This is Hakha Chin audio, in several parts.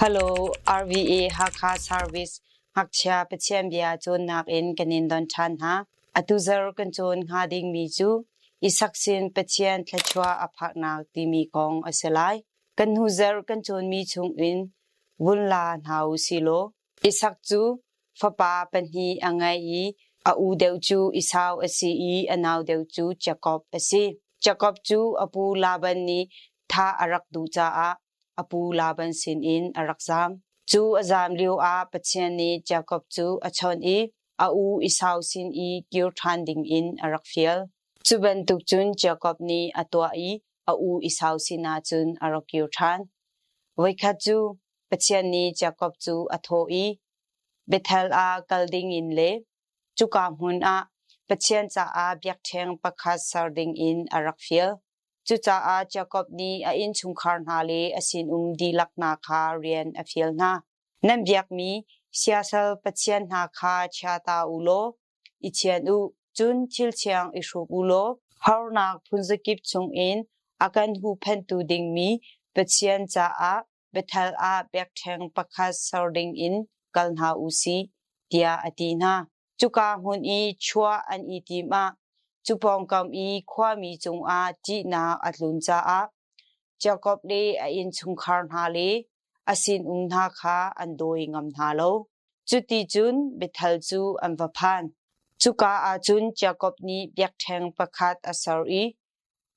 Hello, RVA Hakha Service ngakchia Pathian bia cawnnak in kan in don ṭhan hna. Atu zarh kan cawn hnga dingmi cu Isak sin Pathian thluachuah a phaknak timi kong a si lai. Kan hnu zarh kan cawnmi chungin vun la hna u silaw Isak cu fapa pahnih a ngei i a u deuh cu Esau a si i a nau deuh cu Jakob a si. Jakob cu a pu Laban nih thah a rak duh caah a pu Laban sinin a rak zaam. Cu a zaam lioah Pathian nih Jakob cu a chawnh i a u Esau sin i kir ṭhan dingin a rak fial. Cu bantuk cun Jakob nih a tuah i a u Esau sinah cun a rak kir ṭhan. Voikhat cu Pathian nih Jakob cu a thawh i Bethel ah kal dingin le cuka hmun ah Pathian caah biakṭheng pakhat ser dingin a rak fial. Cucaah Jakob nih a innchungkhar hna le a sinum dihlak hna kha rian a fial hna. Nan biakmi siasal pathian hna kha chia ta u law i thian u, cun thil thiang i hruk u law harnak phunzakip chungin a kan huhphenhtu dingmi Pathian caah Bethel ah biakṭheng pakhat ser dingin kal hna u sih, tiah a ti hna. Cuka hmun i chuah an i tim ah cu pawngkam i khuami cungah ṭihnak a tlun caah Jakob le a innchungkhar hna le a sinum hna kha an dawi ngam hna lo. Cuticun Bethel cu an va phan. Cuka ah cun Jakob nih biakṭheng pakhat a ser i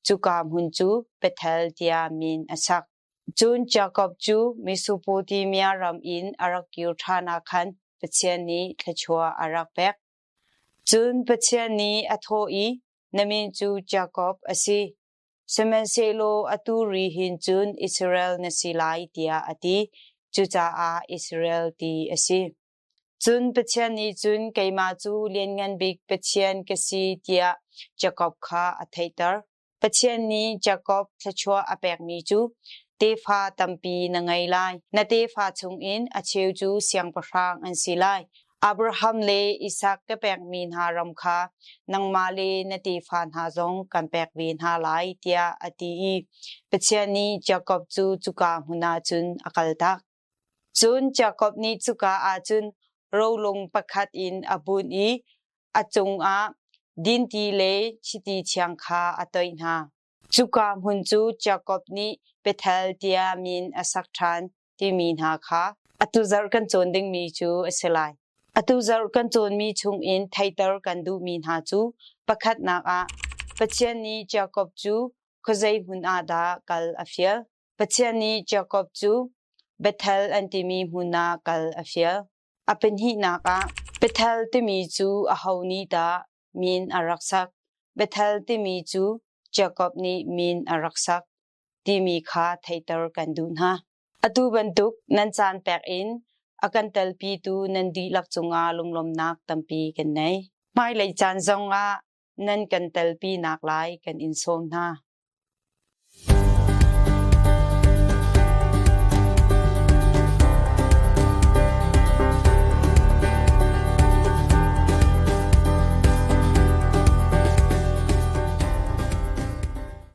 cuka hmun cu Bethel tiah min a sak. Cun Jakob cu Mesopotamia ram in a rak kir ṭhan ah khan Pathian nih thluachuah a rak pek. Cun Pathian nih a thawh i, Na min cu Jakob a si. Sihmanhsehlaw atu ri hin cun Israel na si lai, tiah a ti. Cucaah Israel ti a si. Cun Pathian nih cun keimah cu Lianngan Bik Pathian ka si tiah Jakob kha a theihter. Pathian nih Jakob thluachuah a pekmi cu tefa tampi na ngei lai. Na tefa chungin a cheu cu siangpahrang an si lai. Abraham le Isak ka pekmi hna ram kha nangmah le na tefa hna zong kan pek ve hna lai tiah a ti i Pathian nih Jakob cu cuka hmun ah cun a kaltak. Cun Jakob nih cuka ah cun rolung pakhat in a bunh i a cungah dinti le chiti thiang kha a toih hna. Cuka hmun cu Jakob nih Bethel tiah min a sak ṭhan timi hna kha atu zarh kan cawn dingmi cu a si lai. Atu zarh kan cawnmi chungin theiter kan duhmi hna cu pakhatnak ah Pathian nih Jakob cu khuazei hmun ah dah kal a fial? Pathian nih Jakob cu Bethel an timi hmun ah kal a fial. A pahnihnak ah Bethel timi cu aho nih dah min a rak sak? Bethel timi cu Jakob nih min a rak sak timi kha theihter kan duh hna. Atu bantuk nan caan pek in a kan telpitu nan dihlak cungah lunglawmnak tampi kan nei. Hmailei caan zongah nan kan telpinak lai kan in sawm hna.